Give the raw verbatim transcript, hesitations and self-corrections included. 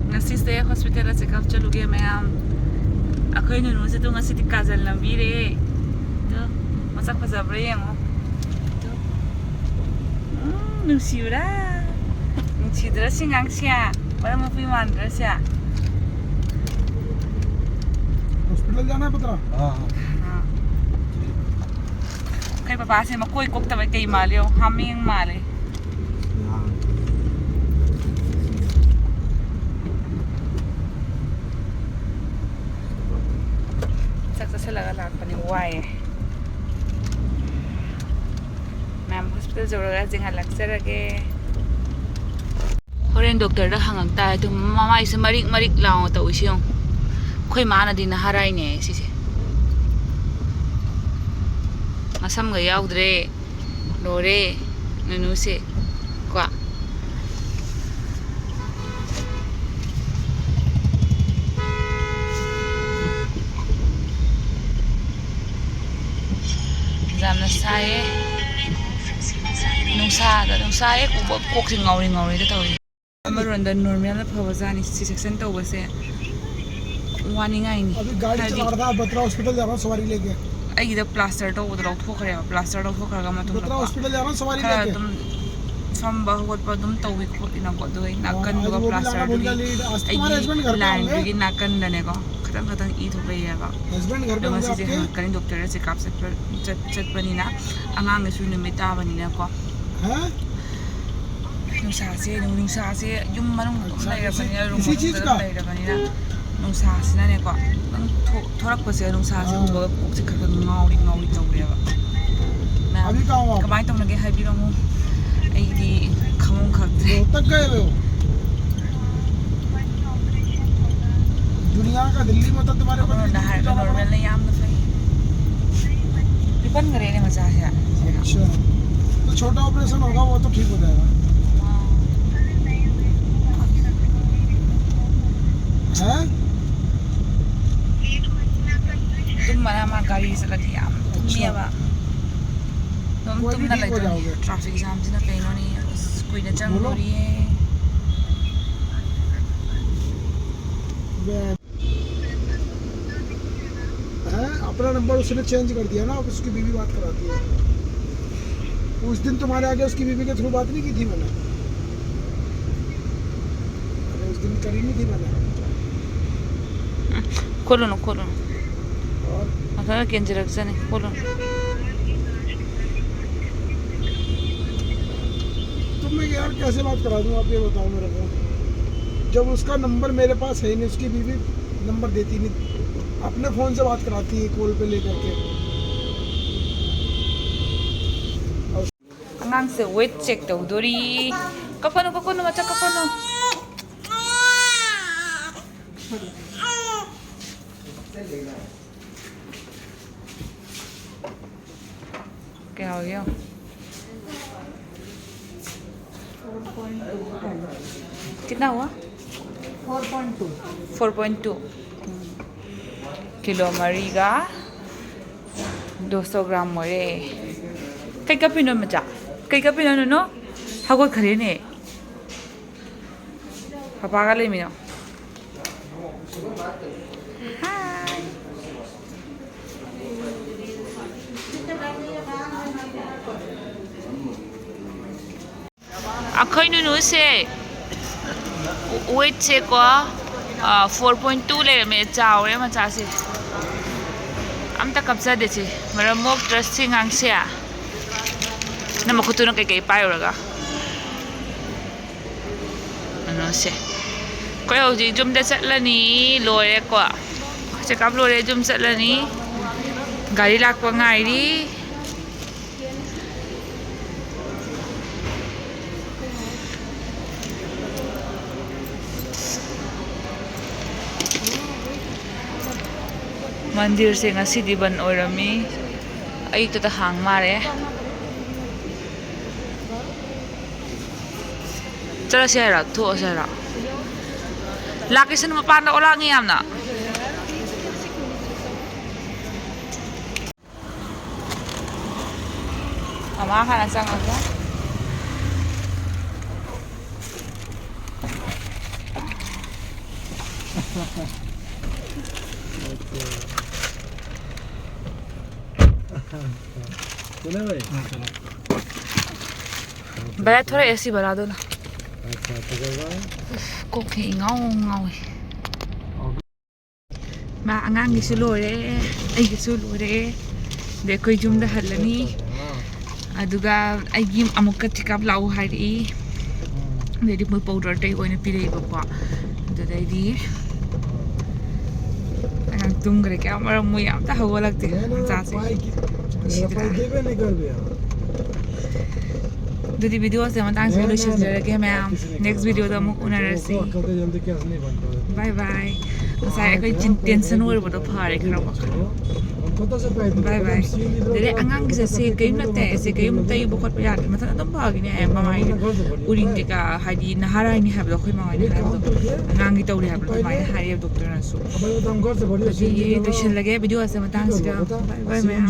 ꯉꯁꯤꯁꯦ ꯍꯣꯁꯄꯤꯇꯥꯜꯗ ꯆꯦꯛꯑꯞ ꯆꯠꯂꯨꯒꯦ ꯃꯌꯥꯝ꯫ ꯑꯩꯈꯣꯏ ꯅꯨꯅꯨꯁꯦ ꯇꯨ ꯉꯁꯤꯗꯤ ꯀꯥꯖꯜ ꯅꯝꯕꯤꯔꯦ꯫ ꯇꯨ, ꯃꯁꯛ ꯐꯖꯕ꯭ꯔꯥ ꯌꯦꯡꯉꯣ꯫ ꯇꯨ꯫ ꯎꯝ, ꯅꯨꯡꯁꯤꯕ꯭ꯔꯥ? ꯅꯨꯡꯁꯤꯗ꯭ꯔꯥ ꯁꯤ ꯑꯉꯥꯡꯁꯦ? ꯃꯔꯝ ꯃꯣꯛꯄꯤ ꯃꯥꯟꯗ꯭ꯔꯥ ꯁꯦ? ꯍꯣꯁꯄꯤꯇꯥꯜ ꯖꯥꯅꯥ ꯍꯥꯏ ꯄꯨꯠꯇ꯭ꯔ? ꯑꯥ꯫ ꯑꯥ꯫ ꯑꯩꯈꯣꯏ ꯄꯄꯥꯁꯦ ꯃꯀꯣꯏ ꯀꯣꯛꯇꯕ ꯀꯩ ꯃꯥꯜꯂꯤ ꯌꯦꯡꯉꯣ, ꯍꯥꯃꯦꯡ ꯃꯥꯜꯂꯦ꯫ ꯆꯥꯛ ꯆꯥꯁꯤꯜꯂꯒ ꯂꯥꯛꯄꯅꯤ, ꯋꯥꯏꯌꯦ꯫ ꯃꯌꯥꯝ ꯍꯣꯁꯄꯤꯇꯥꯜ ꯌꯧꯔꯒ ꯆꯤꯡꯍꯜꯂꯛꯆꯔꯒꯦ꯫ ꯍꯣꯔꯦꯟ ꯗꯣꯛꯇꯔꯗ ꯍꯪꯉꯛ ꯇꯥꯔꯦ꯫ ꯑꯗꯨꯝ ꯃꯃꯥꯏꯁꯦ ꯃꯔꯤꯛ ꯃꯔꯤꯛ ꯂꯥꯎꯅ ꯇꯧꯏꯁꯤ ꯌꯦꯡꯉꯣ꯫ ꯑꯩꯈꯣꯏ ꯃꯥꯅꯗꯤ ꯅꯍꯥꯔꯥꯏꯅꯦ ꯁꯤꯁꯦ꯫ ꯃꯁꯝꯒ ꯌꯥꯎꯗ꯭ꯔꯦ꯫ ꯂꯣꯏꯔꯦ ꯅꯨꯅꯨꯁꯦ ꯀꯣ꯫ ꯌꯥꯝꯅ ꯁꯥꯏꯌꯦ꯫ ꯅꯨꯡꯁꯥꯗ, ꯅꯨꯡꯁꯥ ꯍꯦꯛ ꯎꯕ ꯀꯣꯛꯁꯦ ꯉꯥꯎꯔꯤ ꯉꯥꯎꯔꯤꯗ ꯇꯧꯔꯤ꯫ ꯑꯃꯔꯣꯝꯗ ꯅꯣꯔꯃꯦꯜꯅ ꯐꯕꯖꯥꯠꯅꯤ, ꯁꯤ ꯁꯦꯛꯁꯟ ꯇꯧꯕꯁꯦ ꯋꯥꯅꯤꯡꯉꯥꯏꯅꯤ꯫ अभी गाड़ी ꯍꯥꯏꯗꯤ चला रहा था, बत्रा हॉस्पिटल जा रहा हूँ, सवारी लेके। ꯑꯩꯒꯤꯗ ꯄ꯭ꯂꯥꯁꯇꯔ ꯇꯧꯕꯗꯣ ꯂꯧꯊꯣꯛꯈ꯭ꯔꯦꯕ, ꯄ꯭ꯂꯥꯁꯇꯔ ꯂꯧꯊꯣꯛꯈ꯭ꯔꯒ ꯃꯇꯨꯡꯗ ꯕꯇ꯭ꯔꯥ ꯀꯣ ꯍꯣꯁꯄꯤꯇꯥꯜ ꯌꯥꯔꯣ ꯁꯋꯥꯔꯤ ꯈꯔ ꯂꯩꯀꯦ? ꯑꯗꯨꯝ ꯐꯝꯕ ꯍꯧꯒꯠꯄ ꯑꯗꯨꯝ ꯇꯧꯋꯤ ꯈꯣꯠꯂꯤꯅꯀꯣ꯫ ꯑꯗꯨꯒ ꯑꯩ ꯑꯣ, ꯑꯗꯨ ꯅꯥꯀꯟꯗꯨꯒ ꯕꯣꯕꯤ ꯂꯥꯅꯥ ꯄ꯭ꯂꯥꯁꯇꯔꯗꯨꯒꯤ ꯕꯣꯂꯤꯒꯥꯂꯤ, ꯑꯁ, ꯇꯨꯃꯥꯔꯥ ꯑꯩꯒꯤ ꯍꯁꯕꯦꯟ ꯘꯔ ꯄꯦ ꯍꯣꯡꯒꯦ? ꯂꯥꯏꯟꯗꯨꯒꯤ ꯅꯥꯀꯟꯗꯅꯦꯀꯣ ꯈꯤꯇꯪ ꯈꯤꯇꯪ ꯏ ꯊꯣꯛꯂꯛꯑꯦꯕ꯫ ꯍꯁꯕꯦꯟ ꯘꯔ ꯄꯦ ꯑꯗꯣ ꯍꯣꯡꯒꯦ ꯉꯁꯤꯁꯦ ꯑꯞꯀꯦ? ꯍꯪꯉꯛꯀꯅꯤ, ꯗꯣꯛꯇꯔꯗ ꯆꯦꯛꯑꯞ ꯆꯠꯄ, ꯆꯠ-, ꯆꯠꯄꯅꯤꯅ, ꯑꯉꯥꯡꯒꯤꯁꯨ ꯅꯨꯃꯤꯠ ꯇꯥꯕꯅꯤꯅꯀꯣ꯫ ꯍꯥ? ꯅꯨꯡꯁꯥꯁꯦ, ꯅꯨꯡꯁꯥꯁꯦ ꯌꯨꯝ ꯃꯅꯨꯡ ꯑꯗꯨꯝ ꯑꯠꯆꯥ, ꯂꯩꯔꯕꯅꯤꯅ, ꯏꯁꯤ, ꯔꯨꯝ ꯏꯁꯤ ꯃꯅꯨꯡꯗ ꯆꯤꯁ ꯑꯗꯨꯝ ꯀꯥ? ꯂꯩꯔꯕꯅꯤꯅ, ꯅꯨꯡꯁꯥꯁꯤꯅꯅꯦꯀꯣ, ꯈꯤꯇꯪ ꯊꯣꯛ-, ꯊꯣꯔꯛꯄꯁꯦ, ꯅꯨꯡꯁꯥꯁꯦ ꯑꯥ꯫ ꯎꯕꯒ ꯀꯣꯛꯁꯦ ꯈꯔ ꯈꯔ ꯉꯥꯎꯔꯤ ꯉꯥꯎꯔꯤ ꯇꯧꯔꯦꯕ꯫ ꯃꯌꯥꯝ ꯑꯕꯤ ꯀꯥꯎ ꯑꯥꯎ꯫ ꯀꯃꯥꯏꯅ ꯇꯧꯅꯒꯦ ꯍꯥꯏꯕꯤꯔꯝꯃꯨ, ꯑꯩꯗꯤ ꯈꯪꯐꯝ ꯈꯪꯗ꯭ꯔꯦ꯫ ꯔꯣꯍꯇꯛ ꯒꯌꯦ ꯍꯣ? दुनिया का दिल्ली में तो तुम्हारे को अमर दिल्ली नहर में जाना पड़ा। नॉर्मल नहीं, आम दफा ही। ये बन गए ने मजा है। अच्छा, तो छोटा ऑपरेशन होगा, वो तो ठीक हो जाएगा। हाँ। हैं? ꯇꯨꯝꯕꯅ ꯃꯥ ꯒꯥꯔꯤ ꯆꯠꯂꯗꯤ ꯌꯥꯝ ꯇꯨꯝꯃꯦꯕ꯫ ꯑꯗꯨꯝ ꯇꯨꯝꯅ ꯂꯩꯗꯣꯏꯅꯤ꯫ ꯇ꯭ꯔꯥꯐꯤꯛ ꯖꯥꯝꯁꯤꯅ ꯀꯩꯅꯣꯅꯦ, ꯑꯁ, ꯀꯨꯏꯅ ꯆꯪꯗꯣꯔꯤꯌꯦ꯫ है, अपना नंबर उसने चेंज कर दिया ना, अब उसकी बीवी बात कराती है। उस दिन तुम्हारे आगे उसकी बीवी के थ्रू बात नहीं की थी मैंने? अरे, उस दिन करी नहीं थी मैंने। खोलो ना, खोलो ना। और? अगर केंजरक से नहीं, खोलो ना। तो मैं यार कैसे बात करा दूँ, आप ये बताओ मेरे को, जब उसका नंबर मेरे पास है ही नहीं, उसकी बीवी नंबर देती नहीं, अपने फ़ोन से बात कराती है कॉल पे लेकर के। ꯑꯉꯥꯡꯁꯦ weight check ꯇꯧꯗꯣꯔꯤ꯫ ꯀꯞꯀꯅꯨ, ꯀꯞꯀꯅꯨ, ꯃꯆꯥ ꯀꯞꯀꯅꯨ꯫ क्या हो गया? कितना हुआ? Four point two. Four point two. Kilo ꯃꯔꯤꯒ ꯗꯣ ꯁꯣ ꯒ꯭ꯔꯥꯝ ꯑꯣꯏꯔꯦ꯫ ꯀꯩ ꯀꯞꯄꯤꯅꯣ ꯃꯆꯥ? ꯀꯩ ꯀꯞꯄꯤꯅꯣ ꯅꯨꯅꯨ? ꯍꯧꯒꯠꯈ꯭ꯔꯦꯅꯦ꯫ ꯄꯄꯥꯒ ꯂꯩꯃꯤꯅꯣ꯫ ꯍꯥꯏ꯫ ꯑꯩꯈꯣꯏ ꯅꯨꯅꯨꯁꯦ weightꯁꯦꯀꯣ, four point two ꯂꯩꯔꯝꯃꯦ꯫ ꯆꯥꯎꯔꯦ ꯃꯆꯥꯁꯦ꯫ ꯑꯝꯇ ꯀꯞꯆꯗꯦꯁꯦ꯫ ꯃꯔꯝ ꯃꯣꯛꯇ꯭ꯔ ꯁꯤ ꯉꯥꯡꯁꯦ꯫ ꯅꯪ ꯃꯈꯨꯠꯇꯨꯅ ꯀꯩꯀꯩ ꯄꯥꯏꯔꯨꯔꯒ? ꯀꯩꯅꯣꯁꯦ, ꯑꯩꯈꯣꯏ ꯍꯧꯖꯤꯛ ꯌꯨꯝꯗ ꯆꯠꯂꯅꯤ꯫ ꯂꯣꯏꯔꯦꯀꯣ, check up ꯂꯣꯏꯔꯦ, ꯌꯨꯝ ꯆꯠꯂꯅꯤ꯫ ꯒꯥꯔꯤ ꯂꯥꯛꯄ ꯉꯥꯏꯔꯤ꯫ ꯃꯟꯗꯤꯔꯁꯦ ꯉꯁꯤꯗꯤ ꯕꯟ ꯑꯣꯏꯔꯝꯃꯤ꯫ ꯑꯌꯨꯛꯇꯗ ꯍꯥꯡ ꯃꯥꯜꯂꯦ꯫ ꯆꯠꯂꯁꯦ ꯍꯥꯏꯔꯣ? ꯊꯣꯛꯑꯁꯦ ꯍꯥꯏꯔꯣ? ꯂꯥꯛꯀꯦꯁꯟ ꯃꯄꯥꯟꯗ ꯑꯣꯂꯥꯡꯉꯤ ꯌꯥꯝꯅ꯫ ꯃꯃꯥ ꯍꯥꯟꯅ ꯆꯪꯉꯒꯦ꯫ ꯚꯔꯥ ꯊꯣꯔꯛꯑꯦ ꯁꯤ ꯚꯔꯥꯗꯨꯅ꯫ ꯀꯣꯛꯁꯦ ꯏꯉꯥꯎ ꯉꯥꯎꯏ꯫ ꯃꯥ ꯑꯉꯥꯡꯒꯤꯁꯨ ꯂꯣꯏꯔꯦ, ꯑꯩꯒꯤꯁꯨ ꯂꯣꯏꯔꯦ꯫ ꯑꯗꯩ ꯑꯩꯈꯣꯏ ꯌꯨꯝꯗ ꯍꯜꯂꯅꯤ꯫ ꯑꯗꯨꯒ ꯑꯩꯒꯤ ꯑꯃꯨꯛꯀ ꯆꯦꯛꯑꯞ ꯂꯥꯛꯎ ꯍꯥꯏꯔꯛꯏ꯫ ꯑꯗꯩꯗꯤ ꯃꯣꯏ ꯄꯥꯎꯗꯔ ꯇꯩꯕ ꯑꯣꯏꯅ ꯄꯤꯔꯛꯏꯕꯀꯣ꯫ ꯑꯗꯨꯗꯩꯗꯤ ꯑꯉꯥꯡ ꯇꯨꯝꯈ꯭ꯔꯦ꯫ ꯀꯌꯥꯝ ꯃꯔꯝ ꯃꯣꯏ ꯑꯝꯇ ꯍꯧꯒꯠꯂꯛꯇꯦ ꯃꯆꯥꯁꯦ꯫ ꯅꯨꯡꯁꯤꯗ꯭ꯔꯥ? ꯑꯗꯨꯗꯤ ꯚꯤꯗꯤꯑꯣꯁꯦ ꯃꯇꯥꯡꯁꯤꯗ ꯂꯣꯏꯁꯤꯟꯖꯔꯒꯦ ꯃꯌꯥꯝ꯫ ꯅꯦꯛꯁ ꯚꯤꯗꯤꯑꯣꯗ ꯑꯃꯨꯛ ꯎꯅꯔꯁꯤ꯫ ꯕꯥꯏ ꯕꯥꯏ꯫ ꯉꯁꯥꯏ ꯑꯩꯈꯣꯏ ꯆꯤꯟ-, ꯇꯦꯟꯁꯟ ꯑꯣꯏꯔꯨꯕꯗꯣ ꯐꯔꯦ ꯈꯔ ꯃꯈꯩ꯫ ꯕꯥꯏ ꯕꯥꯏ꯫ ꯑꯗꯩ ꯑꯉꯥꯡꯒꯤꯁꯦ ꯁꯤ ꯀꯔꯤꯝ ꯅꯠꯇꯦ, ꯁꯤ ꯀꯔꯤꯝ ꯇꯩꯕ ꯈꯣꯠꯄ ꯌꯥꯗꯦ, ꯃꯊꯟꯇ ꯑꯗꯨꯝ ꯐꯒꯤꯅꯤ ꯍꯥꯏꯌꯦ꯫ ꯃꯃꯥꯏ ꯎꯔꯤꯡ ꯀꯩꯀꯥ ꯍꯥꯏꯗꯤ ꯅꯍꯥꯔꯥꯏꯅꯤ ꯍꯥꯏꯕꯗꯣ ꯑꯩꯈꯣꯏ ꯃꯃꯥꯏꯅ ꯍꯥꯏꯕꯗꯣ ꯑꯉꯥꯡꯒꯤ ꯇꯧꯔꯤ ꯍꯥꯏꯕꯗꯣ ꯑꯗꯨꯃꯥꯏꯅ ꯍꯥꯏꯌꯦ ꯗꯣꯛꯇꯔꯅꯁꯨ꯫ ꯑꯗꯨꯗꯤ ꯂꯣꯏꯁꯤꯜꯂꯒꯦ ꯚꯤꯗꯤꯑꯣꯁꯦ ꯃꯇꯥꯡꯁꯤꯗ꯫ ꯕꯥꯏ ꯕꯥꯏ ꯃꯌꯥꯝ꯫